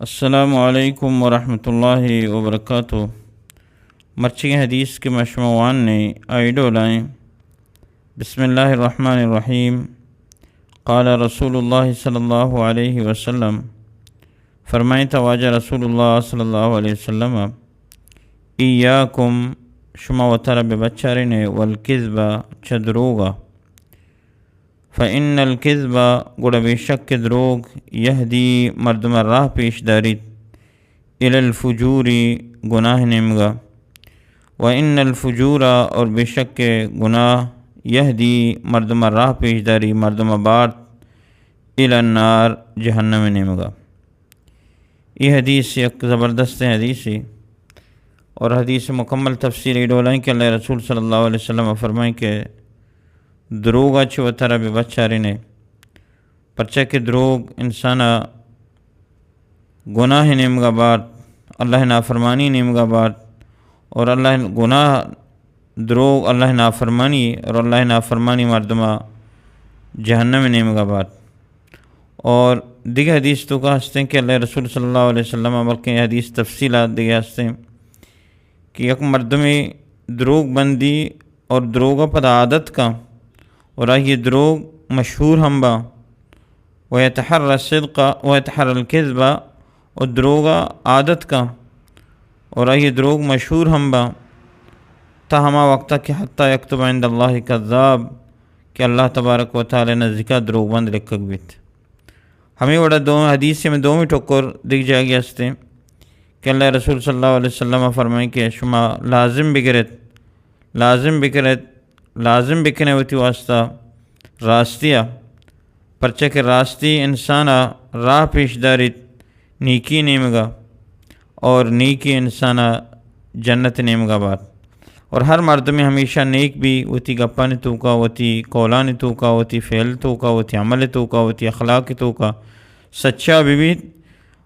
السلام علیکم ورحمۃ اللہ وبرکاتہ۔ مرچی حدیث کہ ما شما واننے آئی ڈولائیں۔ بسم اللہ الرحمن الرحیم۔ قال رسول اللہ صلی اللہ علیہ وسلم، فرمائیں تا واجہ رسول اللہ صلی اللہ علیہ وسلم، ایاکم، شما وترا بہ بچارین، والکذب، چہ دروگا۔ فإن الکذب، گڑا بے شک کہ دروگ، یہدی، مردم راہ پیش داریت، الی الفجور، گناہ نیمگا۔ و ان الفجور، اور بے شک کہ گناہ، یہدی، مردم راہ پیش داری، مردم بارت، الی النار، جہنم نیمگا۔ یہ حدیث یک زبردست حدیث ہے، اور حدیث مکمل تفسیر ای ڈولائیں کہ اللہ رسول صلی اللہ علیہ وسلم فرمائیں کہ دروگا چہ وترا بہ بچارینے، پرچا کہ دروگ انسانا گناہ نیمگا بارت، اللہ نافرمانی نیمگا بارت، اور اللہ گناہ، دروگ، اللہ نافرمانی، اور اللہ نافرمانی مردما جہنم نیمگا بارت۔ اور دیگہ حدیث توکا ہستیں کہ اللہ رسول صلی اللہ علیہ وسلم، بلکہ یہ حدیث تفصیلات دیگہ ہستیں کہ یک مردمے دروگ بندی اور دروگا پدا عادت کا، اور آئی دروگ مشہور ہم با، و یتحر الصدق و یتحر الکذب، و دروگا عادت کا، اور آئی دروگ مشہور ہم با، تا ہما وقتا کہ حتی یکتب عند اللہ کذاب، کہ اللہ تبارک و تعالی نزدیکا دروگ بند لکھگ بیت۔ ہمیں وڑا دو حدیث میں دومی ٹکر دیکھ جائے گی ہستے کہ اللہ رسول صلی اللہ علیہ وسلم فرمائیں کہ شما لازم بگرت، لازم بگرت، لازم بکنے وتی واسطہ راستیا، پرچہ کہ راستی انسانا راہ پیش داریت نیکی نیمگا، اور نیکی انسانا جنت نیمگا بات۔ اور ہر مردمے ہمیشہ نیک بی، وتی گپانی توکا، وتی قولانی توکا، وتی فعل توکا، وتی عمل توکا، وتی اخلاق توکا سچا ببیت،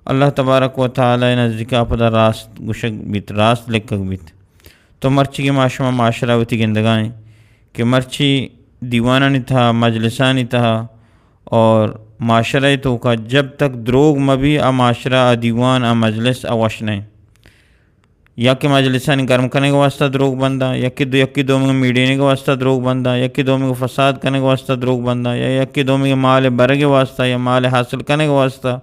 اللہ تبارک و تعالی نزدیکا پدا راست گشگ بیت، راست لکھگ بیت۔ تو مرچی کہ ما شما معاشرہ وتی گندگائیں کہ مرچی دیوانانی تہا، مجلسانی تہا اور معاشرہ توکا جب تک دروگ مبی، آ معاشرہ، آ دیوان، آ مجلس، آ وش نہیں۔ یا کہ مجلسانی گرم کنگ واسطہ دروگ بنداں، یا کہ دو، یکی دومی میڑینگ واسطہ دروگ بنداں، یا کہ دومی فساد کنگ واسطہ دروگ بنداں، یا یکی دومی مال برگ واسطہ، یا مال حاصل کنگ واسطہ،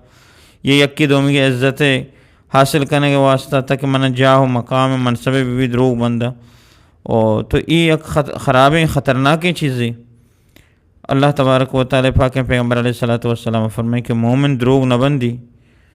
یا یکی دومی عزت حاصل کنگ واسطہ، تاکہ من جاہ و مقام منصب ببی دروگ بنداں۔ او تو ای یک خط-، خرابیں خطرناکیں چیزے۔ اللہ تبارک و تعالی پاکیں پیغمبر علیہ الصلوۃ والسلام فرمائے کہ مومن دروگ نہ بندی،